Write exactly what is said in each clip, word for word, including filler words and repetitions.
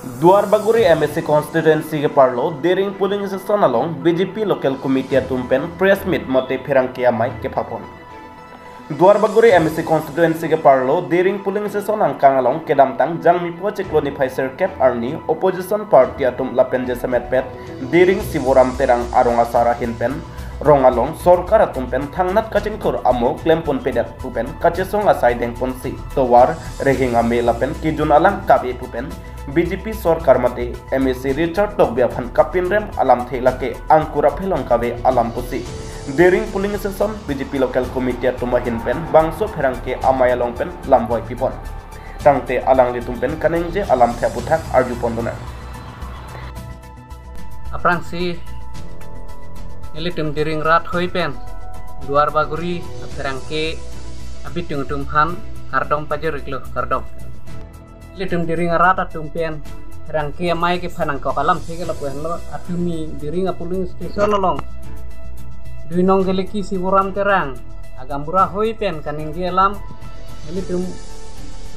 Duarbagori M A C constituency keparlo Dering polling station along B J P local committee atum pen press meet mate pherangke amei kephapon. Duarbagori M A C constituency keparlo Dering polling station angkang along kedamtang Jangmipo chiklo niphai sirkep arni opposition party atum lapen jasemet pet Dering Sivoram Terang arong asar ahin pen rong along sorkar atum pen thangnat kachingthur amo klempon pedet pu pen kachesong asai dengponsi tovar rehing ame lapen kejun alang kave pu pen B J P sorkar mate M A C Richard Tokbi aphan kapinrem alamthe lake angkur aphelong kave alam pusi Dering polling station B J P local committee atum ahin pen bangso pherangke amei along pen lamvoi pipon. Tangte alanglitum pen kaningje alamthe aputhak arjupon dona. Aphrangsi nelitum Dering rat hoi pen Duarbagori apherangke abitung atum aphan kardom pajir-iklo, kardom. Nelitum Dering arat atum pen pherangke amei kephan angkok alamthe ke lapu henlo, atumi Dering a polling station along Duinong Geleki Sivoram Terang agaonbura hoi pen kaningje alam nelitum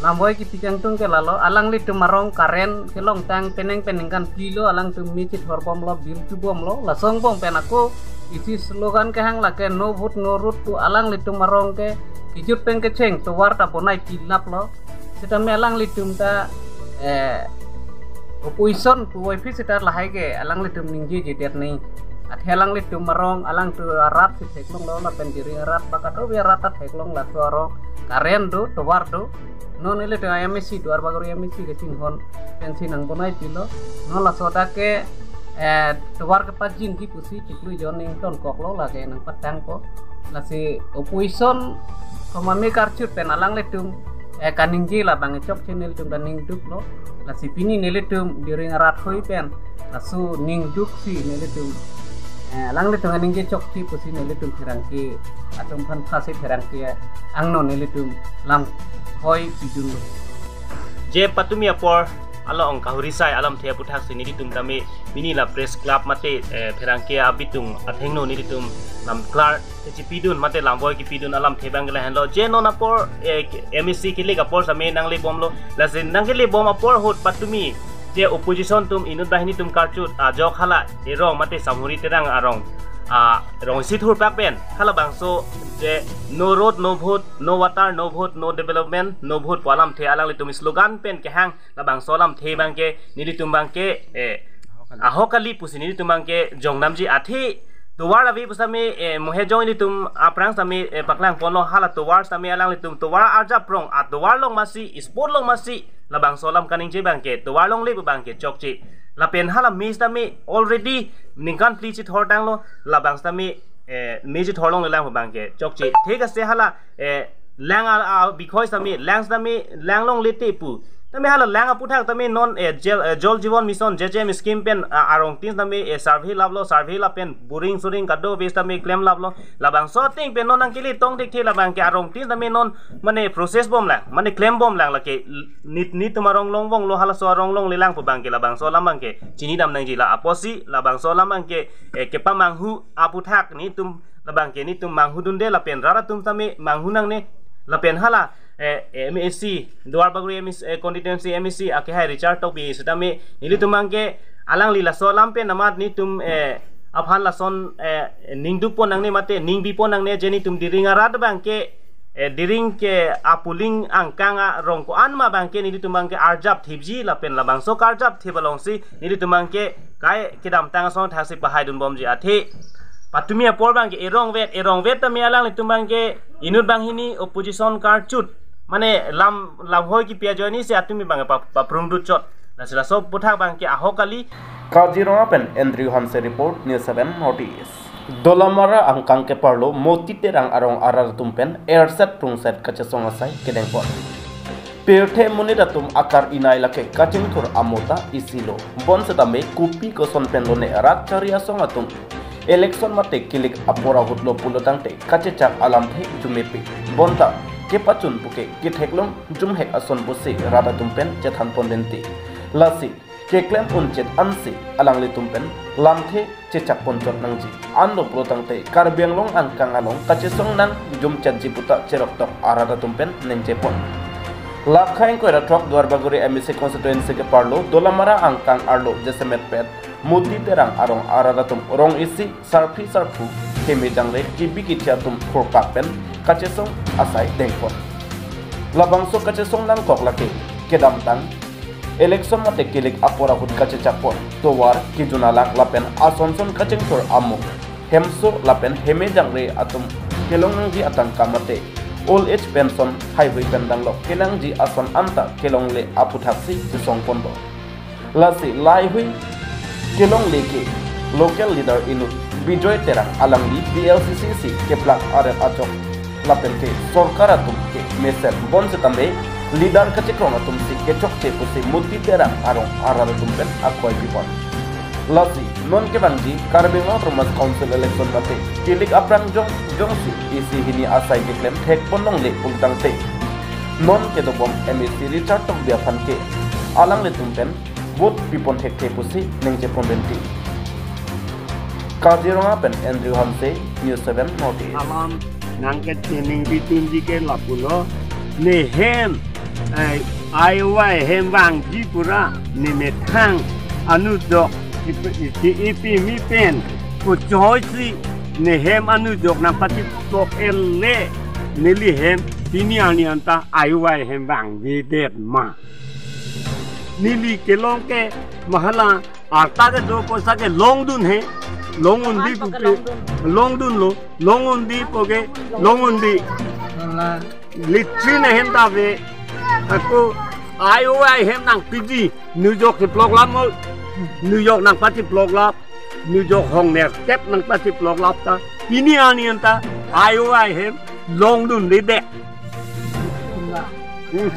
lamvoi kipi kangtung ke lalo, alanglitum arong current kelongtang penang pen ningkan phli lo, alangtum me chithorbomlo, bill tubomlo, lason angbong pen ako isi slogan kehang lake no vote no road pu, alanglitum arong ke kejut pen kecheng tovar ta bonai pilaplo. Sitame alanglitum ta, eh, opposition puvoiphit sita lahai ke alanglitum ningjejedet ni. Athe alanglitum arong, alangtum arat si theklonglo, lapen Dering arat bak ato bi arat ta theklong, laso arong current do, tovar do. Non nelitum M A C, Duarbagori M A C kachinghon pensi nangbonai pilo. Non laso ta ke, eh, tovar kepajinji pusi chiklo jon ingtonkoklo, lake nangpatangpo. Lasi opposition komat me karchut pen alanglitum, eh, kaningje labang chokche nelitum ta ningduklo. Lasi pini nelitum Dering arat hoi pen laso ningduksi nelitum, eh, alanglitum kaningje chokche pusi nelitum pherangke atum aphan phasi pherangke angno nelitum lamvoi pidunlo. Je patumi apor along kahuri asai alamthe aputhak si nelitum tame pini la press club mate, eh, pherangke abitung athengno nelitum lam clear kechipidun mate lamvoi kipidun alamthe abang ke lahenlo. Je non apor, eh, M A C kelik apor sitame nanglebomlo. Lasi nanglebom apor ahut patumi je opposition atum inut banghini atum karchut ajok hala erong mate Samhuri Terang arong, ah, rong isi thurpak pen halabangso je no road, no vote, no water, no vote, no development, no vote pu alamthe alanglitum slogan pen kehang labangso alamthe abang ke nelitum abang ke, eh, ahok kali pusi nelitum abang ke jongnamji. Athe tovar ave pusitame, eh, mohe jong ilitum aphrang sitame, eh, paklangponlo, hala tovar sitame alanglitum tovar arjap rong, atovar along masi, spot along masi, labangso alam kaningje abang ke, tovar longle abang ke chokche. Lapen hala me sitame already ningkan phli chithortanglo, labang sitame, eh, me chithorlonglelang abang ke chokche. Thik ase hala, eh, lang a, a, bikhoi sitame, lang sitame, lang longle te pu. Tame hala lang aputhak tame non, eh, Jal, eh, Jal Jeevan Mission, J J M scheme pen, ah, arongtin sitame, eh, survey laplo, survey lapen boring soring kadokave sitame klem laplo. Labangso ateng pen non nangkele tong thekthe, labang ke arongtin sitame non mane process bomlang, mane klembomlang, lake nit, nitum arong longvonglo, halaso arong longlelang pu abang ke, labangso alam abang ke chinidam nangji. La apotsi labangso alam abang ke, eh, kepamanghu aputhak nitum labang ke nitum manghudunde lapen rat atum sitame manghunangne. Lapen hala, eh, M A C, Duarbagori M A C, eh, constituency M A C akehai Richard Tokbi sitame nelitum abang ke alangli laso alam pen amat nitum, eh, aphan lason, eh, ningdukpon nangne mate ningpipon nangne, je nitum Dering arat abang ke, eh, Dering ke a polling angkang arong ko-an ma abang ke nelitum abang ke arjap thipji lapen labangso karjap thip alongsi nelitum abang ke kai kedamtang asong thaksi pahaidunbomji. Athe patumi apor abang ke erongvet, erongvet tame alanglitum abang ke inut banghini opposition karchut, mane lam, lamhoi kipi ajoine si atumi abang ke pa, paprungdut chot. Lasi laso aputhak abang ke ahok kali. Kaziranga pen Andrew Hanse report, News seven Northeast. Dolamara angkang keparlo Moti Terang arong arat atum pen erset prungset kachesong asai kedengpon. Pirthe monit atum akar inai lake kachingthur amo ta isilo. Bonsitame kopi koson pen lone rat chari asong atum election mate kilik apor ahutlo pulo tangte kachechak alamthe jumepi. Bonta kepachun puke ketheklong jumhek ason pusi rat atum pen chethanpon denti. Lasi keklem unchit ansi alanglitum pen lamthe chechakpon chot nangji. Anlo pulo tangte Karbi Anglong angkang along kachesong nang jumchetji puta cheroktok arat atum pen ningjepon. Lakhai ingkoi ra throk Duarbagori M A C constituency keparlo Dolamara angkang arlo jasemet pet Muti Terang arong arat atum rong isi sarpi sarpo heme jangre kebi kethi atum phurpak pen kachesong asai dengpon. Labangso kachesong nangkok lake kedamtang election mate kilik apor ahut kachechakpon tovar kejun alang lapen ason son kachingthur amo hemso lapen heme jangre atum kelong nangji atangka mate old age pension haihui pen danglok kenangji ason anta kelongle aphuthaksi chesongponpo. Lasi lahaihui kelongle ke local leader inut Bijoy Terang alangli B L C C si keplak aret ajok lapen ke sorkar atum ke mesen bonsitame leader kachekrong atum si kechokche pusi Muti Terang arong arat atum pen akoi pipon. Lasi non kevangji Karbi Anglong Autonomous Council election mate kilik aphrang jong jongsi isi hini asai keklem thekpon longle pulotangte non kedobom M A C Richard Tokbi aphan ke alanglitum pen vote pipon thekthe pusi ningjeponrenti. Kaziranga pen Andrew Hanse, News seven North East. Alam nangke ningbi tunji ke lapulo. Nehem, eh, aiwai hem vangji pura, nemethang anujok, ipi, ipi, ipi mi pen, kuchoisi, nehem anujok nangpachipok ele, neli hem, pini arni anta aiwai hem vangvedet ma. Neli kelong ke mahala arta kedo poisa kelongdun he. Longdunbi puke. Longdunlo. Longdunbi puke. Longdunbi. Latrine hem ta ave. Ako aiwai hem nangpiji. Nujok si plok lap mo. Nujok nangpachiplok lap. Nujok hong nerkep nangpachiplok lap ta. Pini arni anta aiwai hem longdundedet. Hmm.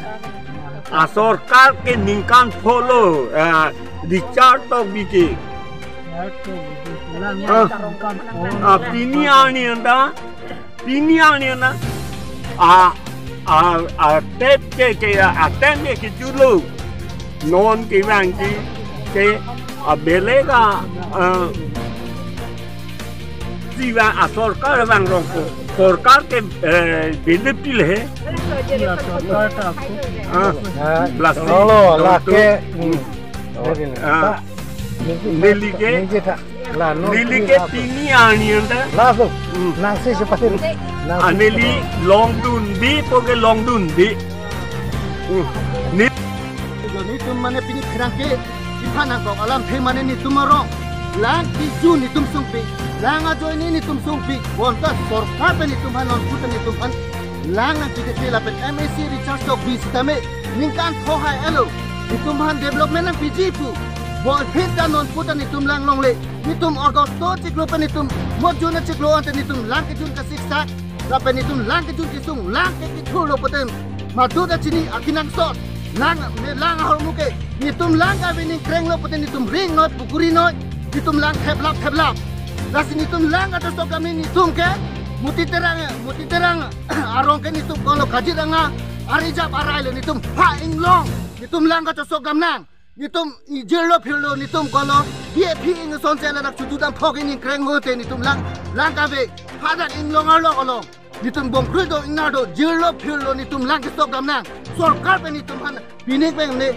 Asorkar ke ningkan pholo, ah, Richard Tokbi ke. Ah, ah, pini arni anta, pini arni anta. Ah, ah, ah, tep ke, ke, ah, tem ke, ke chulo. Non kevangji ke, ah, belega, ah, Siva asorkar vang rongpo. Sorkar ke, eh, benefit he. Ya, sorkar ta ako. Ah, lasi. Lo, lo, lake. Hmm. Ah. Neli ke, neli ke pini arni anta. Laso. Hmm. Nangsi sepasin. Ah, neli longdunbi, puke longdunbi. Hmm. Ne- Netum mane pini pherangke, iphan nangkok alamthe mane netum arong. Lang kejun netum sungpik, lang ajoine netum sungpik, bonta sorkar pen netum aphan non puta netum aphan. Lang nangpidethe lapen M A C Richard Tokbi sitame, ningkan pho hai alo. Netum aphan development nangpiji pu. Bol phit ta non puta netum lang longle. Netum August chiklo pen netum, mo June chiklo ante netum lang kejun kasiksak. Lapen netum lang kejun kesung, lang ke kethurlo pute. Madu ta chini akenangsot. Lang, ne lang ahormu ke. Netum lang kave ningkrenglo pute netum ring noi, pukuri noi. Netum lang theplap, theplap. Lasi netum lang kachesok kami netum ke. Muti Terang, Muti Terang arong ke netum kolo Kaziranga. Arijap arai lo netum ha inglong. Netum lang kachesok gamnang. Netum ijirlo phirlo netum kolo, B A P ing son se ladak chutu dam phok ningkreng hote netum lang, lang kave, hadak inglong arlo along. Netum bongkrui do ingnar do, jirlo phirlo netum lang kesok gamnang. Sorkar pen netum aphan, pining pen ne,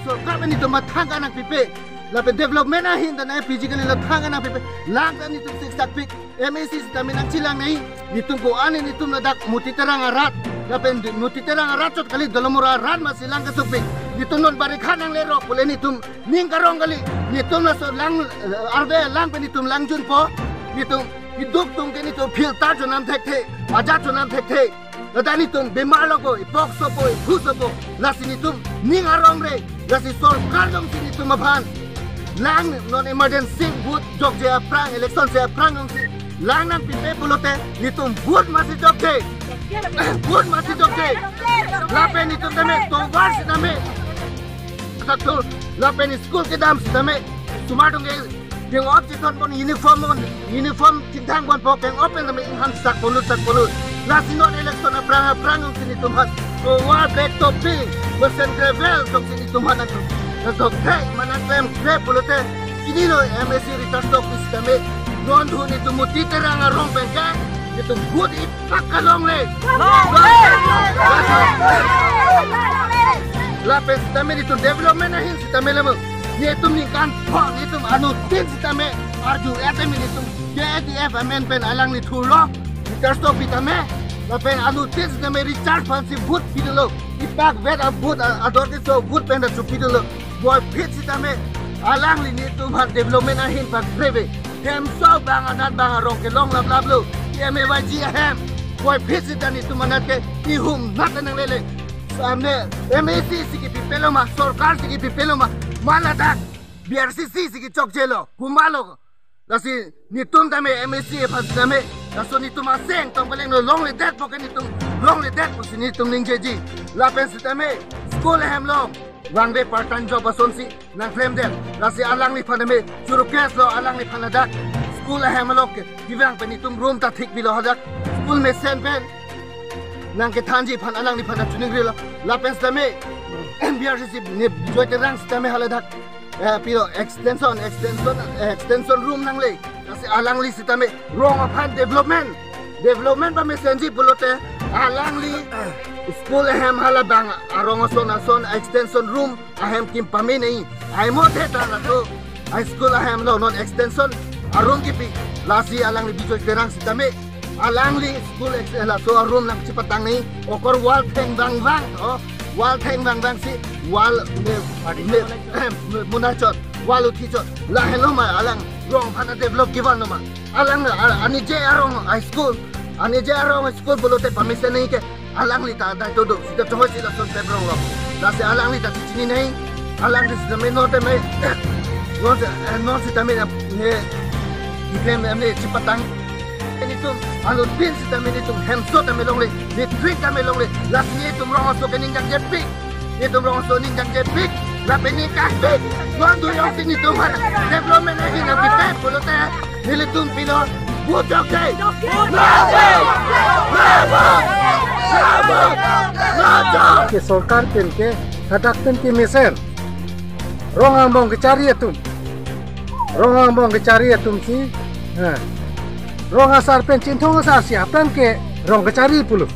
sorkar pen netum aphan thangka nangpipe. Lapen development ahin ta nangpiji kali la thangka nangpipe. Lang ta netum siksak pik. M A C sitame nangchelang nai, netum ko-an netum ladak Muti Terang arat, lapen Muti Terang arat chot kali Dolamara arat masi lang kesukpik, netum non bari khan nangle rok pule netum ning karong kali, netum laso lang, eh, arve lang pen netum lang junpo, netum iduk tung ke netum filter chonam thekthe, ajat chonam thekthe. Ladak netum bimar lo ko, ipok sopo, iphu sopo, lasi netum ning arong re, lasi sorkar jongsi netum aphan. Lang non emergency vote jokje aphrang, election si aphrang jongsi lang nangpipe pulote, netum vote masi jokje. Vote masi jokje. Lapen netum tame, tovar sitame. Satu, lapen school kedam sitame. Sumar dong ke, keng-op chithon pon uniform pon, uniform chingthang ponpo keng-op pen tame inghan sak ponut sak ponut. Lasi non election aphrang aphrang jongsi netum aphan. Tovar bag topi, mesen gravel jongsi netum aphan nang. Nangtok thek, manang klem krep pulote. Pini lo M A C Richard Tokbi sitame. Non thu netum Muti Terang arong pen ke. Itum vote ipak kalongle. Lapen sitame itum development ahin sitame lemo. Itum ningkan pho itum anuttin sitame arju itum K A T F amen pen alangli thurlo. Peter Stop pitame. Lapen anuttin sitame Richard aphansi vote pidolo. Ipak vet a vote a-, ador keso vote pen ta chupidolo. Boyphit sitame alangli itum aphan development ahin pangkreve. Hemso abang anat abang arong kelong laplaplo. M A Y G ahem. Boyphit sita itum anat ke ihum nat nanglele. Samne M A C si kipipelo ma, sorkar si kipipelo ma, ma ladak B R C C si kichokjelo, kumalo. Lasi itum tame M A C aphan tame, laso itum aseng tong paleng lo longledet poke itum, longledet pusi itum ningjeji. Lapen sitame school ahem lo, vangve part time job asonsi nangklemdet. Lasi alangliphan tame churukes lo, alangliphan ladak school ahem lo ke, kevang pen itum room ta thik pilo hadak. School mesen pen nangkethanji aphan alangliphan ta chiningrilo. Lapen sitame B R C C ne Joy Terang sitame haladak, eh, pilo extension, extension, eh, extension room nangle. Lasi alangli sitame rong aphan development, development pamesenji pulote alangli school ahem halabang arong ason ason extension room ahem kim pamenei. Ai mo the ta laso high school ahem lo non extension aroom kipi. Lasi alangli Bijoy Terang sitame alangli school ex-, laso aroom nangchipatang nei, okor wall theng vangvang, oh, wall theng vangvang si, wall me, me, me, munachot, wall uthichot. Lahelo ma alang rong aphan develop kevan lo ma. Alang a-, anije arong high school, anije arong high school pulote pamesen nei ke. Alangli ta dai todo, sita choi si lason pep rong lo. Lasi alangli ta chini nei, alangli sitame non tame, non si, eh, non sitame ne, ne, iklem ne chipatang. Itum, anuttin sitame itum hemso tame longle, ne trik tame longle, lasi itum rong aso ke ningjak jepik, itum rong aso ningjak jepik, lapen ningkangpik, non duyong si itum aphan development ahin nangpipe pulote, nelitum pilo, vote jokje. Ke sorkar pen ke, hadak pen kemesen. Rong angbong kechari atum. Rong angbong kechari atum si. Ha. Rong asar pen Chinthong asar si apran ke rong kechari pulo.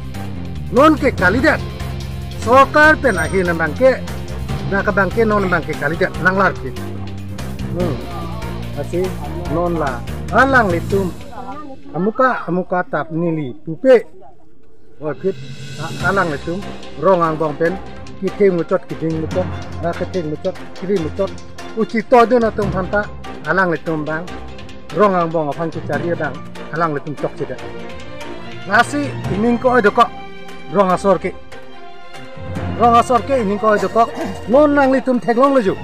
Non ke kalidet. Sorkar pen ahin abang ke, nangkabang ke non abang ke kalidet nanglar ke. Hmm. Lasi non la alanglitum amuka amuka tap neli pupe. Boyphit a-, alanglitum rong angbong pen ketheng muchot, keding muchot, na ketheng muchot, kiri muchot, uchi todun atum aphan ta alanglitum abang rong angbong aphan kechari abang alanglitum chokchedet. Lasi ining ko-oi dokok rong asor ke. Rong asor ke ining ko-oi dokok. Non nanglitum theklonglo jo.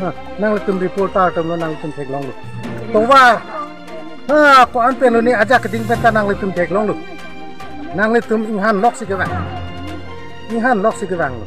Na, nanglitum reporter atum lo nanglitum theklonglo. Tovar. Ha, ko-an pen lo ne ajak keding pen ta nanglitum theklonglo. Nanglitum inghan lok si kevang. Inghan lok si kevanglo.